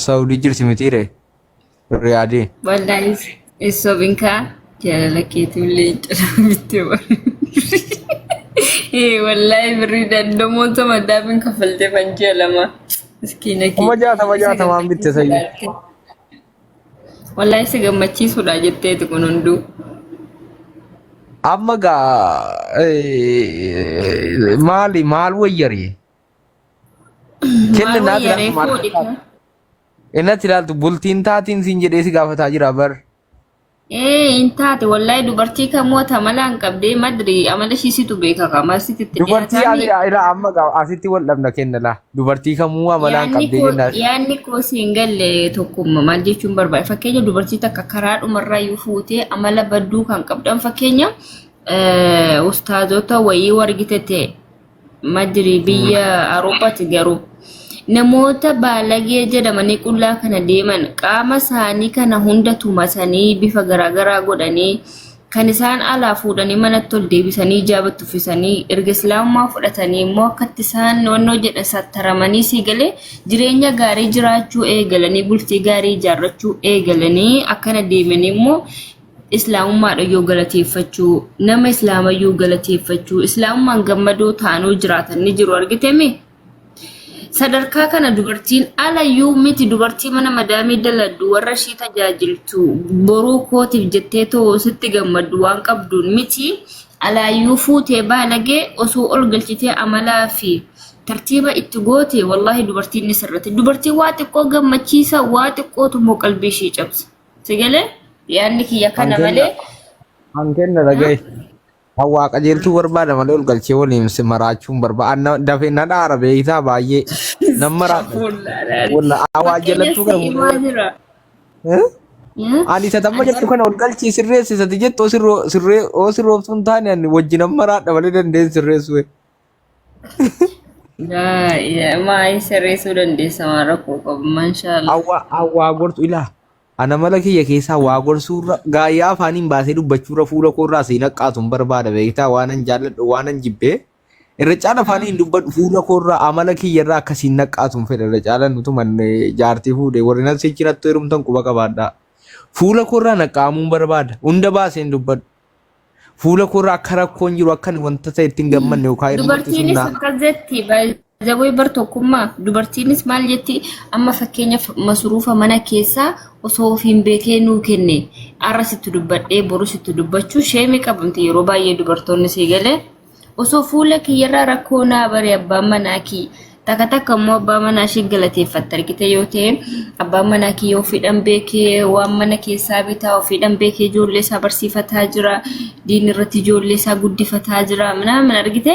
Saawudii jirti mitiire. Riyaadii. Wallaahi isobin kaa jaalala keetiin leenca bittee wallaahi birrii dandamoota madaamin kaffaltee fan ji'a 2 miskiina kee. Kuma 60 Isa 60n bitte sayyii. gammachiisuudha. Wallaahi isa gammachiisuudha jetteeti kun hunduu. Amma gaa maali maal wayyari? Kenna Maal naaf wayya ilaaltu reefuu maal hodhi fakkaata? Innatti ilaaltu bultiin taatiin siin jedhee si gaafataa jira bar. Ee hin taate wallahi dubartii kamuu ati amala hin qabdee madri amala ishii situ beeka kama sitti itti Dubartii dhiyaataami. ani ila amma gaa asitti wal dhabna kenna laa. Dubartii kamuu amalaan Yaanni qabdee koo jennaan. yaanni koo siin galle tokkumma maal jechuun barbaade fakkeenya dubartii takka karaa dhumarraa yoo fuutee amala badduu kan qabdan fakkeenya ustaazota wayii wargite ta'e Madri biyya Awurooppaatti garuu namoota baalagee jedhamanii qullaa kana deeman qaama isaanii kana hunda tumatanii bifa garaagaraa godhanii kan isaan alaa fuudhanii manatti ol deebisanii ijaabatti uffisanii erga islaamummaa fudhatanii immoo akkatti isaan wannoo jedhan sattaramanii sii galee jireenya gaarii jiraachuu eegalanii bultii gaarii ijaarrachuu eegalanii akkana deemanii immoo Islaamummaadha yoo galateeffachuu, nama islaamayyuu galateeffachuu, islaamummaan gammadoo ta'anuu jiraatan ni jiru argitemi. Sadarkaa kana dubartiin alayyuu miti dubartii mana madaamii daladdu warra ishii tajaajiltu boruu kootiif jettee too sitti gammaddu waan qabduun miti alaayyuu fuutee baalagee osoo ol galchitee amalaa fi tartiiba itti goote wallaahi dubartiin ni sirrate. Dubartiin waa xiqqoo gammachiisa waa xiqqootu immoo qalbii ishii cabsa. Si galee yaadni kiyya An kana kenna malee an kenna dhagaye. An waa qajeelchuu barbaada malee ol galchee waliin si maraachuun barbaada. An dafee nan aara beektaa baay'ee. Nan maraadha. Walla waa Fakkeenya jalattuu si kana himaa fuudhee. jira. Eh? Ani isa tamma Ani jettu kana ol galchii sirreessi isati jettu oo sirrooftuu hin taane ani wajjin nan maraadha malee dandeen sirreessu. Maa sirreessuu dandeessa waan rakkoo qabu maashaallah. Awwaa gortu ilaa. Ana mala kiyya keessaa waa gorsuurra gaayyaa afaaniin baasee dubbachuurra fuula koorraa si naqqaatu hin barbaada beektaa waanan jaalladhu waanan jibbee irra caala afaaniin hin dubbadhu fuula koorraa amala kiyyarraa akkasiin naqqaatu hin fedha irra caala nutuman jaartii fuudhe warri nan sichi nattu heerumtan quba qabaadhaa. Fuula koorraa naqqaamuu hin barbaada hunda baasee hin dubbadhu. Fuula koorraa akka rakkoon jiru akka ani wanta ta'e ittiin gammanne yookaan heerumatti sun Dubartiinis naa akkas jetti baay'ee bar tokkummaa dubartiinis maal jetti amma fakkeenyaaf masruufa mana keessaa osoo ofiin beekee nuu kenne har'a sitti dubbadhee boru sitti dubbachuu sheemii qabamte yeroo baay'ee dubartoonni sii galee osoo fuula kiyyarraa rakkoo naa bare abbaan manaa kiyya takka takka immoo abbaa manaa ishee galateeffatte argite yoo ta'e abbaan manaa kiyya ofiidhaan beekee waan mana keessaa bitaa ofiidhaan beekee ijoollee isaa barsiifataa jira diin irratti ijoollee isaa guddifataa jira minaamin argite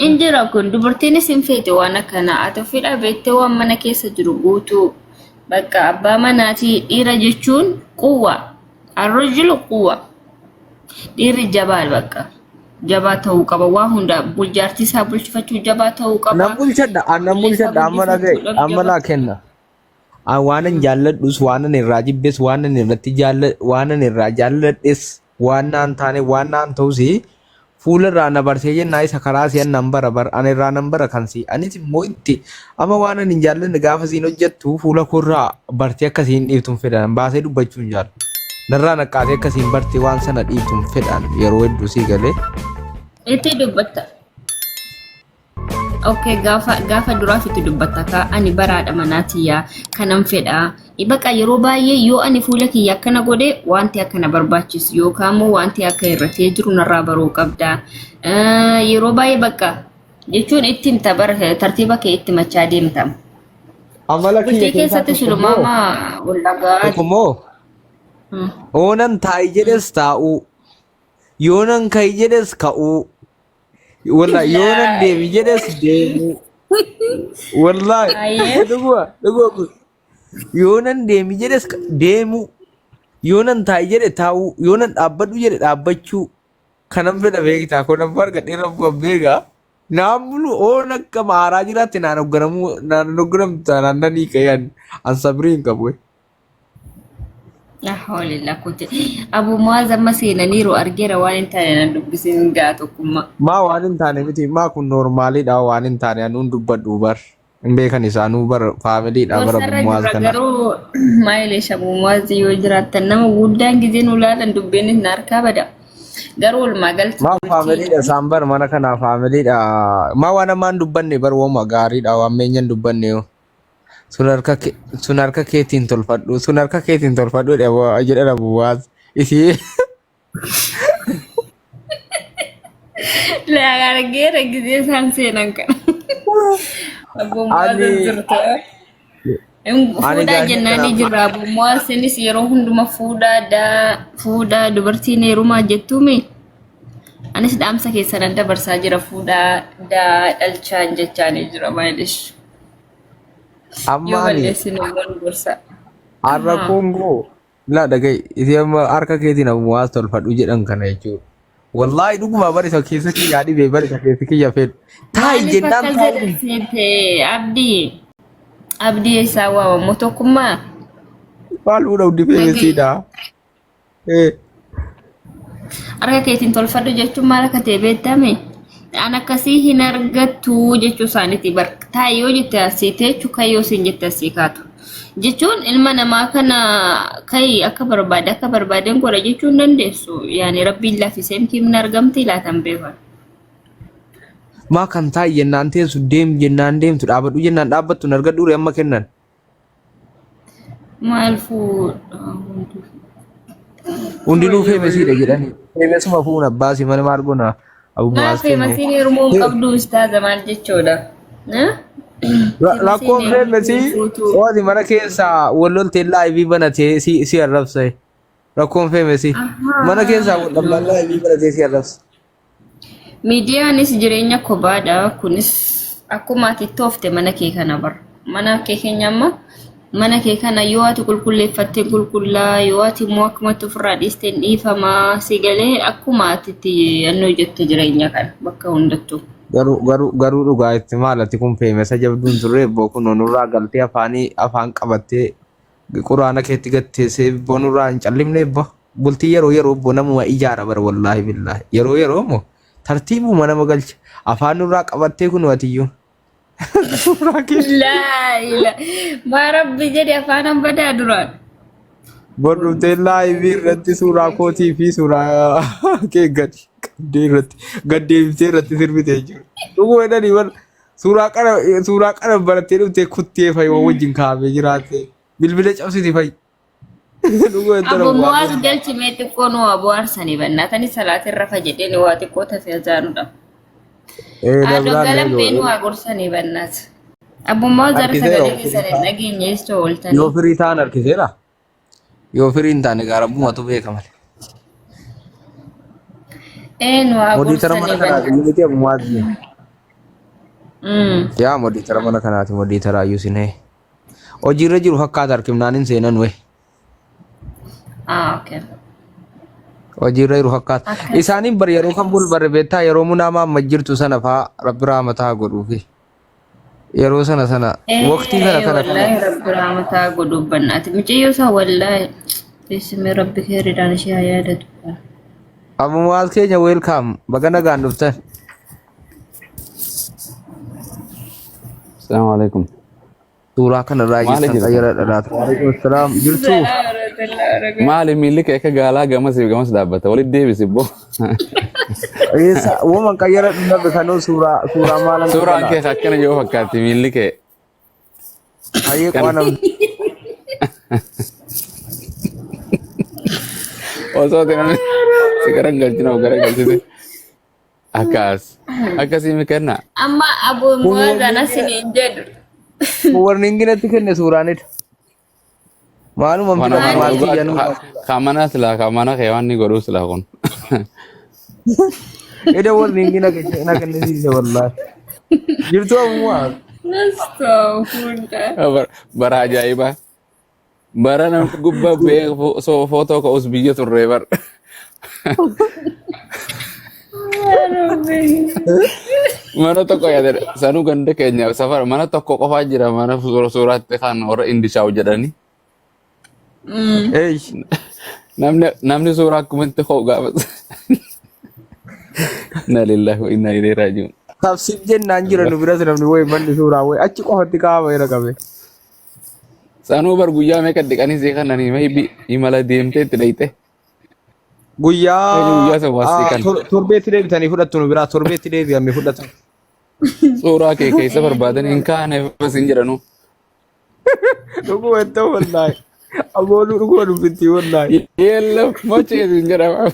in jira kun dubartiinis hin feete waan akkanaa ati ofiidhaa beektee waan mana keessa jiru guutuu bakka abbaa manaatii dhiira jechuun quwwa arrojulu quwwa Dhiirri jabaa bakka. Jabaa ta'uu qaba. Waa hunda jaartii isaa bulchifachuu jabaa ta'uu qaba. Nan bulchadha, an nan Ijoollee isaa bulchadha, amma dhaga'i, guddifachuudhaaf amma jabaa. naa kenna. An waanan jaalladhus, waanan irraa jibbes, waanan irratti jaalla, waanan irraa jaalladhes, waan naan taane, waan naan ta'us fuula irraa na barsee jennaa isa karaa si'an nan bara bar, an irraa nan bara kan si. Anis immoo itti amma waanan hin jaallanne gaafa siin hojjettu fuula koorraa bartee akka siin dhiiftu hin fedhan baasee dubbachuu hin jaalladhu. Narraa naqqaatee akka siin bartee waan sana dhiiftu hin fedhan yeroo hedduu sii galee. Itti dubbatta. Okay, gaafa gaafa duraaf itti dubbatta kaa ani baraadha manaa tiyyaa kanan fedha. Baqa yeroo baay'ee yoo ani fuula kiyya akkana godhe wanti akkana barbaachisu yookaan immoo wanti akka irratee jiru narraa baruu qabda. Yeroo baay'ee bakka jechuun itti himta bara tartiiba kee itti machaa deemta. Amala kiyya Bultii keessaa keessatti tokko silumaa immoo maa wal dhaga'aa tokko immoo oonan taa'i jedhes taa'uu yoonan ka'i jedhes ka'uu wallahi yoonan deemi jedhes deemuu wallahi Ayyee. dhuguma dhuguma kun yoonan deemi jedhes deemuu yoonan taa'i jedhe taa'uu yoonan dhaabbadhu jedhe dhaabbachuu kanan fedha beektaa kunan argadhee rabbuun beekaa. Naan bulu oon akka maaraa jiraatti naan hoogganamuu naan hoogganamtu taanaan nan hiika an an sabrii hin qabu. Laa hawla illaa quwwata. Abu Muaz amma seenaniiru argeera waan hin taane nan dubbisin gaa tokkummaa. Maa waan hin taane miti maa kun noormaaliidha waan hin taane anuun dubbadhu bar. Hin beekan isaanuu bara faamiliidha bara Gorsarra Abummuwaaz jirra kana. garuu maayileesh Abummuwaaz yoo jiraattan nama guddaan gizee nu laalan dubbiin hin harkaa bada. Garuu walumaa galatti Maa bultii faamiliidha isaan bar mana kanaa faamiliidha. Maa waan ammaan dubbanne bar wooma gaariidha waan meenyan dubbanne yoo. Sun harka kee- sun harka keetiin tolfadhu sun harka keetiin tolfadhu jedhan Abummuwaaz. Isii Argeera gizee isaan seenan kana. Abummuwaaz ani jirta. ani Fuudhaa gaafii jennaan kana jirra Abummuwaaz isinis yeroo hunduma fuudhaa daa fuudhaa dubartiin heerumaa jettuumi. Anis dhaamsa keessa nan dabarsaa jira fuudhaa daa dhalchaan jechaanii jira maalish. Yoo amma ani balleessine immoo nu gorsa. har'a Ahaa. Koongoo laa dhaga'i isii amma harka keetiin Abummuwaaz tolfadhu jedhan kana jechuudha. Wallaahi dhuguma bari isa keessa kiyyaa dhibee bari isa keessa kiyya fedhu. Taa'i Maaliif jennaan akkas taa'u. jedhan seete Abdii? Abdii eessaa waamamu tokkummaa? Maal fuudha hundi Dhaga'i. feemesiidha. Harka keetiin tolfadhu jechuun maal akka ta'e beektame? An akkasii hin argattu jechuu isaaniiti bar taa'i yoo jette asii teechu kayyoo siin jette asii kaatu. Jechuun ilma namaa kana kayi akka barbaade akka barbaadeen godha jechuu hin dandeessu. Yaani rabbiin lafisee miti hin argamti laatan beekan. Maa kan taa'i jennaan teessu deem jennaan deemtu dhaabadhu jennaan dhaabbattu hin argadhu amma kennan. Maal fuudha hundi. Hundinuu Wayyoo feemesiidha wayyoo. jedhani. Feemesuma fuuna abbaasii mana maal goona Maal Abummuwaaz keenya. feemasiin heerumuu hin qabdu ustaaza maal jechuudha? Feemasiin Rakkoon heerumtuu hin feemesii fuutu. ooti mana keessaa wal loltee laayivii banatee si arrabsa. Rakkoon feemesii mana keessaa wal dhabnaan laayivii banatee si arrabsa. Miidiyaanis jireenya kophaadha. Kunis akkuma ati toofte mana kee kana bara. Mana kee keenya amma mana kee kana yoo ati qulqulleeffatte qulqullaa yoo ati immoo akkumatti ofirraa dhiiste hin dhiifamaa si galee akkuma ati itti yannoo jette jireenya kana bakka hundattuu. Garuu garuu garuu dhugaa itti maal ati kun feemesa jabduun turre ebboo kun nurraa galtee afaanii afaan qabattee quraana keetti gatteessee ebboo nurraa hin callimne ebboo. Bultii yeroo yeroo ebboo namuma ijaara bara wallaahi billaahi yeroo yeroo moo tartiibuma nama galcha afaan nurraa qabattee kun atiyyuu. Suuraa kee Laa ilaa maa rabbi jedhe afaan badaa duraan. bor dhuftee laayivii irratti suuraa kootii fi suuraa kee gadi qabdee irratti gad deebistee irratti sirbitee jiru. Dhuguma jedhanii bar suuraa qara barattee dhuftee kuttee fa'i waan wajjin kaa'amee jiraatte bilbila cabsiti fa'i. Dhuguma Abbo jedhan mo'aas waan galchi mee xiqqoo nu waa bohaarsanii bannaatanii salaatirra fa jedheen waa xiqqoo tafe azaanudha. Ee Haadha dabraan galan eegoo waa gorsanii bannaat. Abbummaa zara harkiseera sagalee yoo keessan firii hin ta'an dhageenye jecha yoo ooltanii. firii ta'an harkiseera yoo firii hin taane gaarabbumatu beeka malee. Ee nu waa Modiitara mana gorsanii kanaati bannaat. miti abbumaati. Yaa modiitara mana kanaati modiitara ayyuu sinee. Hojiirra jiru fakkaata harkifnaan hin seenan wee. Ah, okay. Hojiirra jiru fakkaata. Akkas. Isaaniin bar yeroo kan bul barre beektaa yeroo munaa maamma jirtu sana faa rabbi raamataa godhuufi. Yeroo sana sana waqtii kana Ee kana kana. wallaahi rabbi raamataa godhuuf bannaati. Mucayyoo isaa wallaahi teessumee rabbi keeriidhaan ishee haa yaadatu. Abbumaas keenya weelkaam baga nagaan dhuftan. Assalamu alaikum. Suuraa kanarraa Maali jirtan jirta? xayyara dhalaata. Waalaikum salaam. Jirtuu? Salaam warahmatullahi wabarakatuh. Maali miilli kee akka gaalaa gamasii fi gamas dhaabbata. Walitti deebisi boo. Eessa woman qayyara dhunnabe kanoo suuraa maalan Suuraan qabala. kee akkana yoo fakkaatti miilli kee. Hayyee Kana qo'annam osoo ati namni si garagalchina of garagalchite. Akkas. Akkasii mi kenna. Amma abu kun muwaazana warningi siniin jedhu. kun warningi natti kenne suuraanidha. Maaluma Kana fida Maal maal dhugaa kiyya nuu kamana silaa kamana kee waan ni godhuu silaa kun. Eda warningi na kennisiise wallaahi. Jirtuu ammoo Astaghfirullah. Bara ajaa'ibaa. Bara namni gubbaa bu'ee footoo ka'us biyya turree bara. Mana tokko yaadadha. Sanuu ganda keenya safara mana tokko qofaa jira mana suuraatti kan warra Indishaaw jedhani. Eey. Namni suuraa akkumatti ka'u gaafata. Inna lillahi wa inna ilaihi raaji'uun. Tafsiif jennaan jira nu biras namni wayi manni suuraa wayi achi qofatti kaa'ama jira qabe. Sanuu bar guyyaa meeqa dhiqanii sii kannanii maybe imala deemtee itti dhayxe. Guyyaa Eenyu guyyaa san waa sii kan. Torbeetti deebitanii fudhattu nu biraa torbeetti deebi'ame fudhatu. Suuraa kee keessa barbaadanii hin kaane bas hin jedhanuu. Dhuguma hin ta'u wallaahi. Abooluu dhuguma dubbittii wallaahi. Yeella mochee hin jedhama.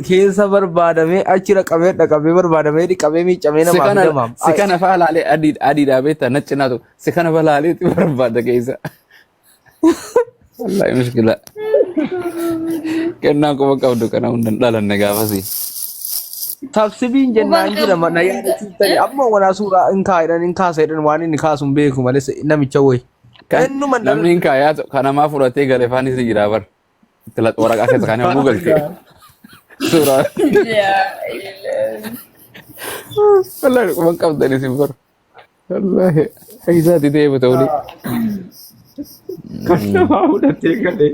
Keessa barbaadamee achi dhaqamee dhaqamee barbaadamee dhiqamee miicamee Si namaaf kana fidama. si kana faa laalee adii adiidhaa beektaa nacci naatu si kana faa laalee itti barbaada keessa. Wallaahi mushkila. Kennaa quba qabdu kana hundan dhalanne gaafasii. Tabsibiin jennaan Quban jira qabu. na yaadachiiftani amma wanaa suuraa hin kaa'edhan hin kaasa jedhan waan inni kaasu hin beeku malee namicha wayi. Kan Eenyuma namni hin kaayaa kan namaa fudhatee gale faanis ni jira bar. Itti waraqaa keessa kan yommuu galte. Suuraa. Wallaahi quban qabdan isin bar. Wallaahi isaati deemu ta'uu Kan namaa fudhatee galee.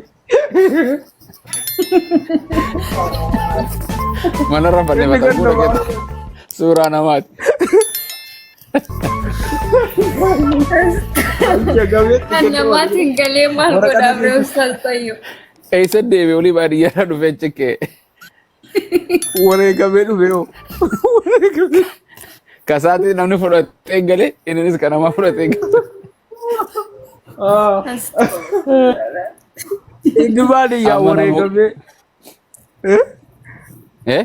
Manarra fannee Inni mataa kan guura namaa keessa. Suuraa namaati. Jagameetti Kan namaatiin galee maal Waraqaa godhaaf ree ustaaz Tayyoo? Eessa deebi'e olii baadiyyaarraa dhufee cikkee. Wareegamee dhufe hoo. Wareegamee. Kasaatii namni fudhatee galee innis kan namaa fudhatee gale. Ah, Inni baadiyyaa Amma namoo- wareegamee. Eh? Eh?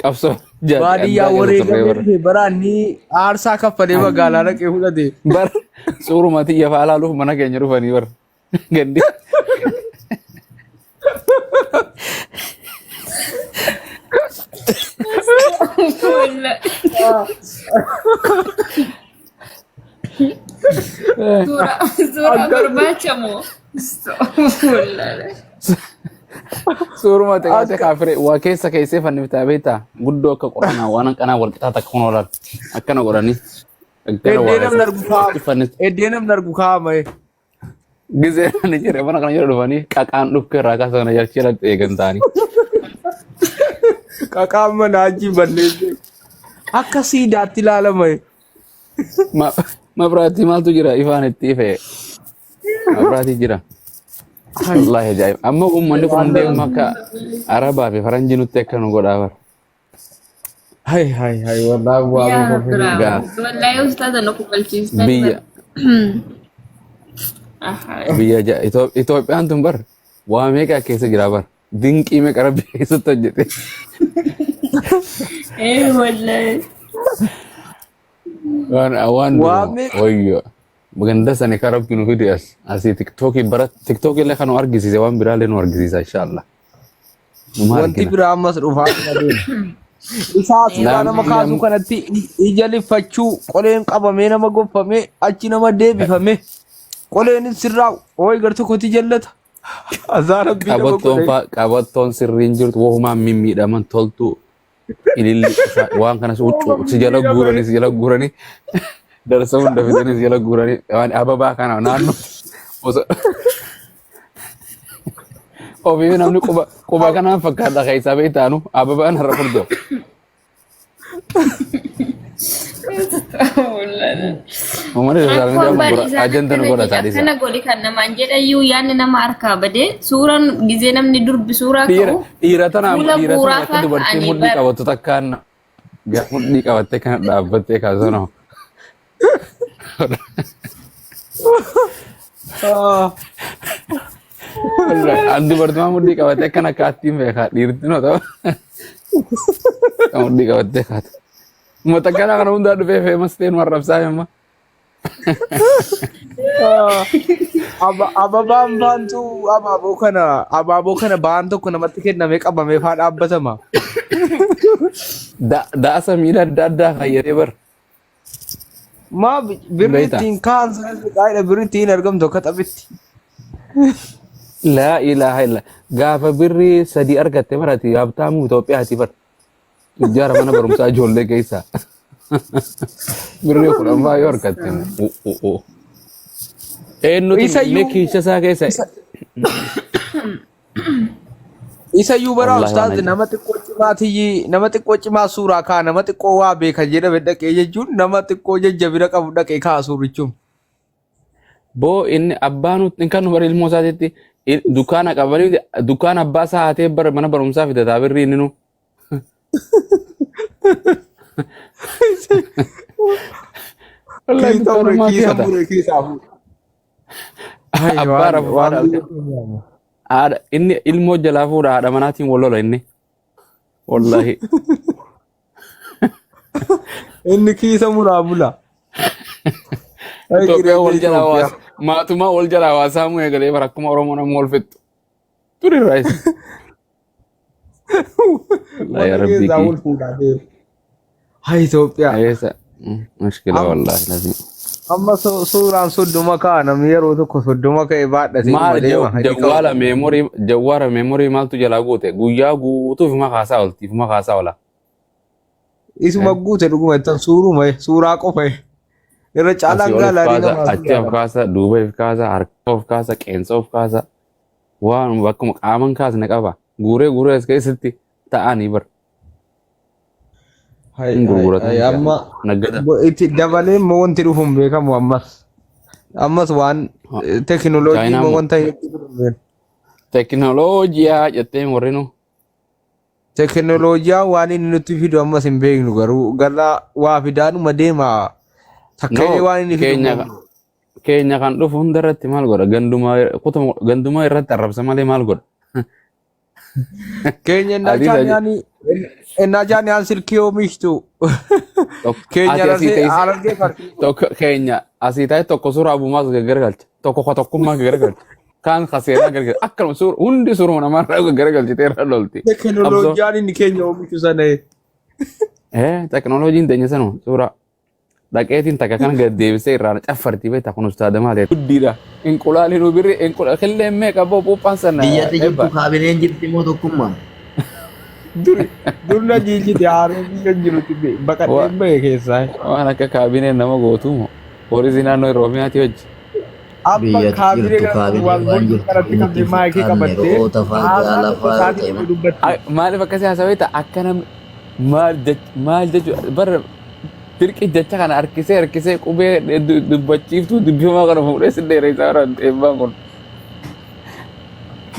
Qabsoo jaartii Baadiyyaa addaa keessa turre wareegamee bara. dhufe baraanni aarsaa kaffalee magaalaa dhaqee fudhate. Bara suuruma tiyya fa'aa laaluuf mana keenya dhufanii bara. Gandi. Suuraa barbaacha moo? Suuruma xiqqaate kaafire waa keessa keessee fanniftaa beektaa guddoo akka qoranaa waan hanqanaa wal qixaa takka kun oolan akkana godhanii. Akkana Eddee namni waa argu kaa'ama. fannis Eddee namni argu kaa'ama. Gizee ani jira mana kana jala dhufanii qaqaan dhukkee irraa kaasan kana jalchi jalatti eegan ta'anii. Qaqaan mana achi balleesse. Akka siidaatti ilaalama. Mabraatii maaltu jira ifaan itti ife. Mabraatii jira. Wallaahi ajaa'iba. Amma uummanni kun hundee amma akka Arabaa fi Faranjii nutti akka nu godhaa bara. Hai hai hai wallaahi waa Yaa bu'aa bravo. Gaa Wallahi ustaaza nu kubalchiistan. biyya biyya Itoophiyaan tun bar waa meeqa keessa jira bar. Dinqii meeqa rabbi keessatti hojjete. Eh wallahi. Waan waan Waa duruma meeqa wayyo. Ganda sani kan rabbi nu fide as asii tiktookii bara tiktookii illee kan nu argisiise waan biraa illee nu argisiisa inshallah. Numa wanti argina. biraa ammas dhufaa jira deema. Isaa suuraa nama Namni kaasuu kanatti ija liffachuu qoleen qabamee nama goffamee achi nama deebifame qoleen sirraa ooyi gar tokkotti jallata. Azaa rabbii nama qabattoon godhe. faa qabattoon sirriin jirtu wohumaan mimmiidhaman toltu ililli waan kanas huccuu si jala guuranii si jala guuranii darsa hunda fidanii si jala guuranii waan ababaa kana naannoo osoo ofii namni quba quba kanaan fakkaata keessaa beektaanu ababaan har'a furdoo. Uummanni sooshaal Rakkoon miidiyaa kun bari gura isaan ajanda nu akkana godha jedhe taadhisa. akkana godhi kan namaan jedhayyuu yaadni nama harkaa badee suuraan gizee namni durbi suuraa Dhiira ka'u dhiira tana fuula dhiira tana buuraa akka faa dubartii ka'anii mudhii bara. qabattu takkaan mudhii qabattee kana dhaabbattee kaasana. An dubartummaa mudhii qabattee akkana kaattiin beekaa dhiirti no ta'u. Mudhii qabattee kaata. Uummata kana kana hundaa dhufee feemas ta'e nu arrabsaa himma. Ababaan baantu abaaboo kana baan tokko namatti kennamee qabamee faa dhaabbatama. Daasa miila adda addaa fayyadee bar. Maa birri Beektaa? ittiin kaan sanas qaayidha birri ittiin argamtu akka taphitti. Laa ilaaha illa. Gaafa birri sadii argatte barati habtaamuu Itoophiyaati bar. Tujjaara mana barumsaa ijoollee keessaa. Birrii 10 faa yoo argatte. Eenyutu Isayyuu mee kiisha isaa keessa Isa iyyuu bara Wallaahi waan ustaaz ajaa'iba. nama xiqqoo cimaa tiyyi nama xiqqoo cimaa suuraa kaa nama xiqqoo waa beeka jedhame dhaqee jechuun nama xiqqoo jajjabina qabu dhaqee kaa suurichuun. Boo inni abbaan hin kan bara ilmoo isaatiitti dukkaana qabanii dukkaana abbaa isaa hatee bara mana barumsaa fidataa birrii inni nu. Wallaahi Kiisa dukkaana mure maatii kiisa hata. mure kiisa fuudha. Hai Abbaa waan rafufaa waan dhalte. biyya keenya. Haadha inni ilmoo jalaa fuudha haadha manaatiin wal lola inni. Wallaahi. Inni kiisa muraa bula. Hai Itoophiyaa jireenya wal jalaa Itoophiyaa. waas maatumaa wal jalaa waasaamuu eegalee bara akkuma Oromoo nama wal fixxu. Turi raayis. Wallaahi Mana rabbii keessaa kiyya. wal fuudhaa deemu. Hai Itoophiyaa. Eessa? Mushkila Am- wallaahi lazim. Amma suuraan 30 ka'a namni yeroo tokko 30 ka'e baadhatee dhuma Maal deema. Hidhi qabu. jawwaala meemorii jawwaara meemorii maaltu jalaa guute guyyaa guutuu ifuma kaasaa olti ifuma kaasaa ola. Isuma guute dhuguma ittan suuruma suuraa qofa irra Asii caalaan ol if gaalaarii kaasa namaa achi of kaasa duuba if kaasa harka of kaasa qeensa of kaasa waan bakkuma qaaman kaasne qaba guuree guuree as keessatti ta'anii bar Hai hin hai gurguratan hai amma naggada. itti dabalee immoo wanti dhufu hin beekamu ammas. Ammas waan teekinooloojii Chaayinaa immoo moo wanta itti dhufu hin beekamu. teekinooloojiyaa jettee warri nu Teekinooloojiyaan waan inni nutti fidu ammas hin beeknu garuu gara waa fidaanuma deema. Takka illee no waan inni fidu hin keenya beeknu. keenya kan dhufu hunda irratti maal godha ganduma kutuma ganduma irratti arrabsa malee maal godha Keenya innaa Adiis aji jaaniyaan innaa jaaniyaan silkii oomishtu. Keenya ati asii arargee teessee arargee farkii godhu. tokko keenya asii taa'e tokko suuraa abumaas gaggaragalcha tokko ka tokkummaa gaggaragalcha kaan ka seenaa gaggaragalcha akkanuma suura hundi suuruma namarraa gaggaragalchitee irra lolti qabsoo Teekinooloojiyaan inni keenya oomishu sana. teknooloojiin teenya sanuma suuraa dhaqeetiin takka kana gad deebisee irraa caffartii beektaa kun ustaada maali guddiidha inqulaalii nu birri inqula killeen meeqa boo puuphaan sana Biyyatti jirtu eebba kaabineen jirti moo tokkummaa? Dur dur na jiijjite haaroo biyya jirutti baqadheen bahe keessaa. Waan akka kaabineen nama gootu moo poolisii naannoo Oromiyaati hojii. Amma Biyyatti kaabinee jirtu kana kaabinee waan waan gochuu jirtu kanatti nutti qabdee hin maayikii fakkaanne qabattee ro'oota faa haasaa gaala tokko faa yoo sa'aatii ta'e tokko dubbatti. Maaliif akkasii haasawee ta'a akka namni maal maal jechu bara dirqi jecha kana harkisee harkisee qubee dubbachiiftuu dubbifamaa kana fuudhee si dheeressaa jiran eebbaan kun.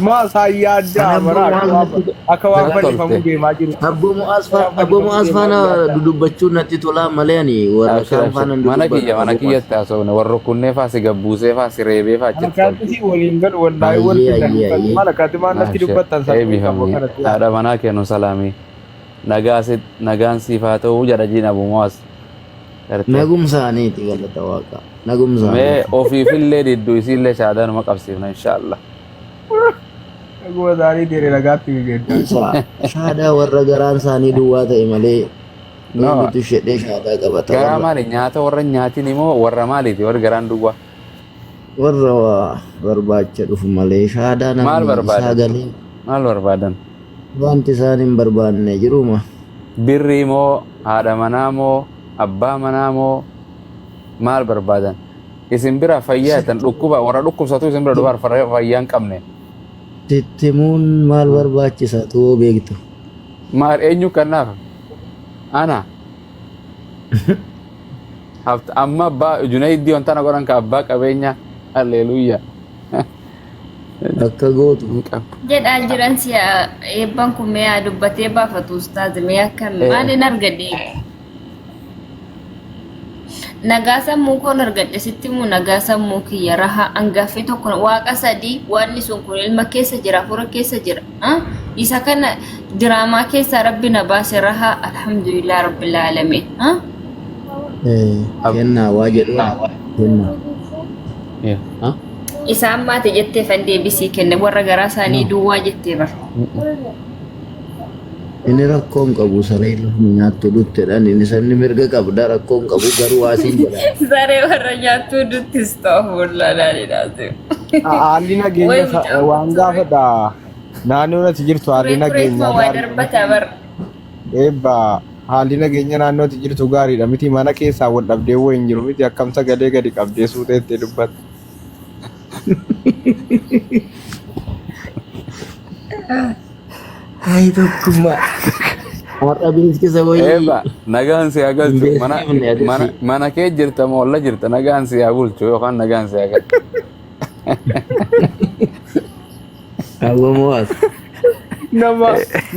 Maa isaan yaaddaa Kan bara abboo akka Mu'aaz waan natti akka waan Natti fannifamuu tolte. deemaa jiru. Abboo Mu'aaz Akka waan abboo fannifamuu Mu'aaz deemaa faana jiru yaaddaa. dudubbachuun natti tolaa malee ani warra Abshir kaan abshir faana hin mana dudubbadhu kiyya mana abboo Mu'aaz. kiyyatti haasofne warra rukunnee faa si gabbuusee faa si reebee faa achitti Akkaatti tolti. si waliin galu wallaahi wal Ayyee fidan ayyee ayyee. maal akkaatti maal natti Abshir dubbattan sammuu qabu eebbifamii akkanatti haadha manaa kennu salaamii nagaa si nagaan siif haa ta'u jedha jiin abu Mu'aaz. Gartee. Nagumsaaniiti galata waaqa. Mee Nagumsaaniiti. ofiifillee diddu isiillee shaadanuma qabsiifna inshaallah. Dhuguma isaanii dheere nagaatti gaggeessaa. Isa shaadaa warra garaan isaanii duwwaa ta'e malee No eenyutu shedhee shaadaa qabata garaa warra maali nyaata warra hin nyaatin immoo warra maaliiti warri garaan duwwaa. warra waa barbaacha dhufu malee shaadaa Maal namni isaa barbaadan? galee Maal barbaadan? wanti isaan hin barbaanne jiruma. Birrii moo haadha manaa moo abbaa manaa moo maal barbaadan? Isin bira fayyaa tan dhukkuba warra dhukkubsatu isin bira dhufaar fayyaa hin qabne. Tittimuun maal barbaachisa too beektu. Maal eenyu kanaaf? Ana. Amma abbaa Junaydii wanta na godhan ka abbaa qabeenya. Halleluuyaa. Akka gootu. Hin qabu. Jedhaa jiran si'a eebban kun mee haa dubbatee baafatu ustaaz mee akkam maalin argadhe nagaa sammuu koon argadhe sitti immoo nagaa sammuu kiyya raha hangaffii tokko waaqa sadii wanni sun kun ilma keessa jira hafuura keessa jira isa kana diraamaa keessaa rabbi na baase raha alhamdulillah rabbil aalamiin. Kennaa waa jedhu kennaa. Isaan maati jettee fan deebisii kenne warra garaa isaanii duwwaa jettee bar. Inni rakkoo hin qabu saree lafni nyaattu duttedhaan inni sanni mirga qabda rakkoo hin qabu garuu waasiin jedha. Saree warra nyaattuu duttis ta'u lalaaliidhaatu. Haalli nageenya Way mucaan waan kun gaafadha. Naannoo ati jirtu haalli turee tureetuma nageenyaa waa gaariidha darbata miti. bar. Eebba haalli nageenya naannoo ati jirtu gaariidha miti mana keessaa wal dhabdee wayii hin jiru miti akkam sagalee gadi qabdee suuteetti dubbatta. Hayi tokkummaa. Har'a beeksisa wayii Eebba nagaan si haa hin galchu mana beeksifne mana adessi. mana kee jirta moo olla jirta nagaan si haa bulchu yookaan nagaan si haa galchu. Aboo Mu'aaz. Nama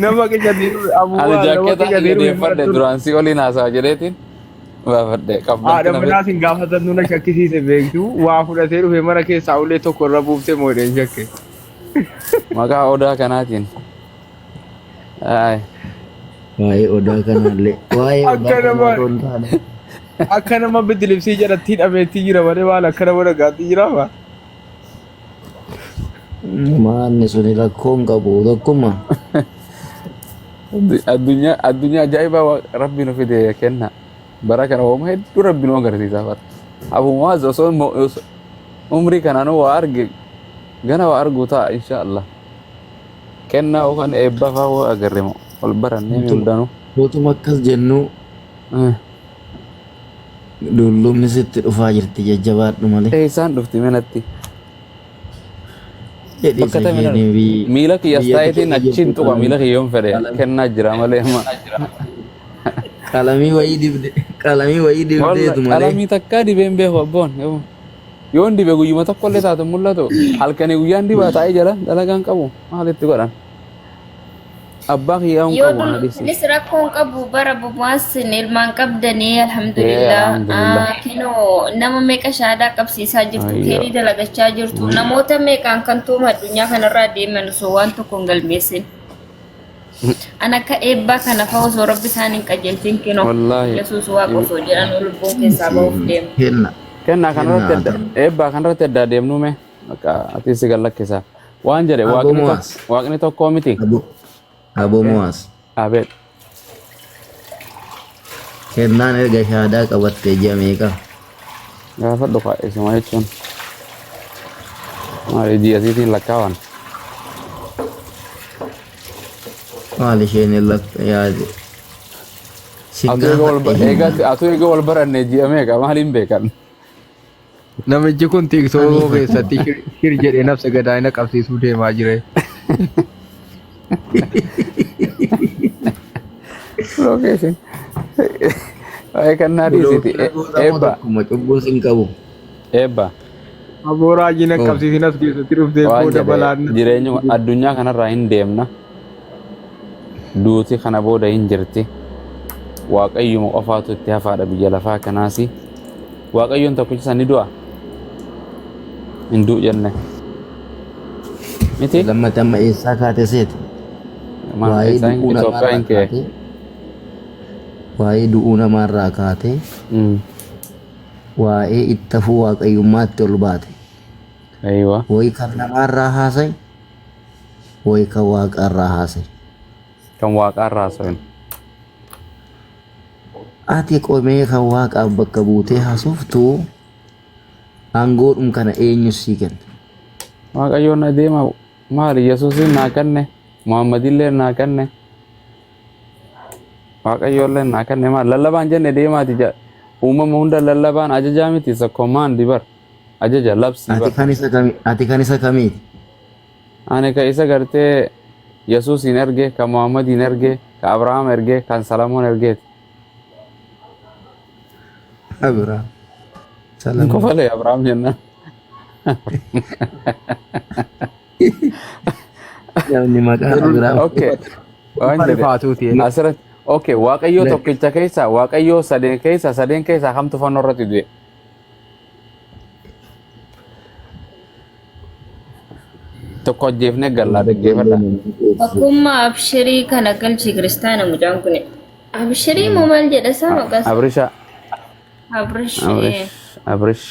nama qicatee dhufe Ani abuwaa nama jaakkeeta qicatee kiyya dhufe deeffadhe mana duraan si oliin haasawa jedheetiin baafadhe qabbanti haadha na manaa sin gaafatan nuna shakkisiise beektu waa fudhatee dhufe mana keessaa ulee tokko irra buuftee moo jedheen shakke. Maqaa odaa kanaatiin. Ay. Waa'ee odaa kanaallee. Waa'ee odaa Akka kanaa nama otoo hin taane. akka nama bidilimsii jalatti hidhameetti jira malee maal akka nama dhagaatti jira maa. Maanni suni rakkoo hin qabu tokkuma. Addunyaa addunyaa ajaa'ibaa rabbi nu fide kenna. Bara kana hooma hedduu rabbi nu agarsiisa bara. Abu Muaz osoo umrii kanaanuu waa arge gana waa argu ta'a insha Allah. Kennaa yookaan eebba fa'aa waa agarre moo ol barannee mi hundanuu. Utuma akkas jennu dullumni sitti dhufaa jirti jajjabaadhu malee. Eessaan dhufti manatti? Jedhi Bakka isa tamina isheen miila kiyya biyya staayitiin keessa achiin jirtu tuqa miila qalamii kiyya yoon fedhe kennaa jira malee amma. qalamii wayii dibde qalamii wayii Walla dibdeetu malee. qalamii takkaa dibeen beeku abboon. Yoon dibe guyyuma tokko illee taatu mul'atu halkanii guyyaan dibaa taa'ee jala dalagaan qabu maalitti godhan. Abbaa kiyyaa hin Yoo qabu ana dhisi. dulloomtanis rakkoo hin qabu bara bumaas ilmaan qabdanii Ee alhamdulillah. alhamdulillah. Kinoo nama meeqa shaadaa qabsiisaa jirtu, Ayyo. keerii dalagachaa jirtu, namoota meeqaan kan tuuma addunyaa kanarraa deeman osoo waan tokko hin galmeessin. An akka eebbaa kana fa'a osoo rabbi isaan hin qajeelchin kinoo Wallaahi. Yesuus waaqa osoo jedhan lubbuun keessaa ba'uuf deema. Kenna. Kennaa kanarratti Kennaa adda eebbaa kanarratti adda adeemnuu mee maqaa ati si gallakkisa. Waan jedhe Aboo waaqni Mu'aaz. tokko waaqni tokkoo miti. Aboo Aboo Mu'aaz. Abeet. Kennaan erga shaadaa qabattee ji'a meeqa? Gaafa dhufa isuma jechuun. Maali ji'a isiitiin lakkaawan. Maal isheen hin lakka yaade. Si Atu eega wal gaafadhe eega hin atu eega wal baranne ji'a meeqa maaliin beekan? Namichi kun tiiktoo keessatti shir jedhee nafsa gadaayina qabsiisuu deemaa jira. Location. Waa'ee kannaa dhiisiti. Bulookii goota moo Eebba. tokkuma cubbuu sin qabu. Eebba. Aboo raajii Oh. qabsiisin as keessatti dhuftee Waan booda jedhe balaan. jireenya addunyaa kanarraa hin deemna. Duuti kana booda hin jirti. Waaqayyuma qofaatu itti hafaadha biyya lafaa kanaasi. Waaqayyoon tokkicha san ni du'a. Hin du'u jenne. Miti? Lammata amma eessaa kaate seete? Maal Waa'ee eessaan du'uu Itoophiyaa namaarraa hin ka'e. kaatee waa'ee du'uu namaarraa kaatee waa'ee itti hafuu waaqayyummaatti ol baate. Aywa. Wayi kan namaarraa haasa'i, wayi kan waaqarraa haasa'i. Kan waaqaarraa haasa'in. Ati qomee kan waaqaaf bakka buutee haasoftu aangoodhum kana eenyu sii kenna? Waaqayyoon na deema maali Yesuusin naa kenne Muhammadillee naa kenne Waaqayyoollee naa kenne maali lallabaan jenne deemaati jedha. Uumama hunda lallabaan ajajaa miti isa command bar ajaja labsii Ati bar. kan isa kami ati kan isa kamiiti? Ani ka isa gartee Yesuusin erge ka Muhammadiin erge ka Abrahaam erge kan Salamoon ergeeti. Abrahaam. Salamoon. Kofalee Abrahaam jennaan. Namni maqaan Abrahaam. Okay. Waan jedhe Faatuuti. asirratti okay Waaqayyoo tokkicha keessa Waaqayyoo sadeen keessa sadeen keessaa kamtu fannoo irratti du'e? Tokko ajjeefnee gallaa dhaggeeffadha. Akkuma abshirii kana galchi kiristaana mucaan kun. Abshirii moo maal jedha isaa maqaa isaa? Abrisha. Abrish. Abrish. Abrish.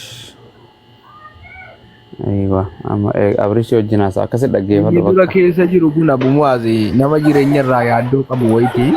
Aywa. Amma Abrish wajjin haasa'a akkasitti dhaggeeffadhu Inni dura bakka. keessa jiru kun Abu Mu'aaz nama jireenya irraa yaaddoo qabu wayiiti.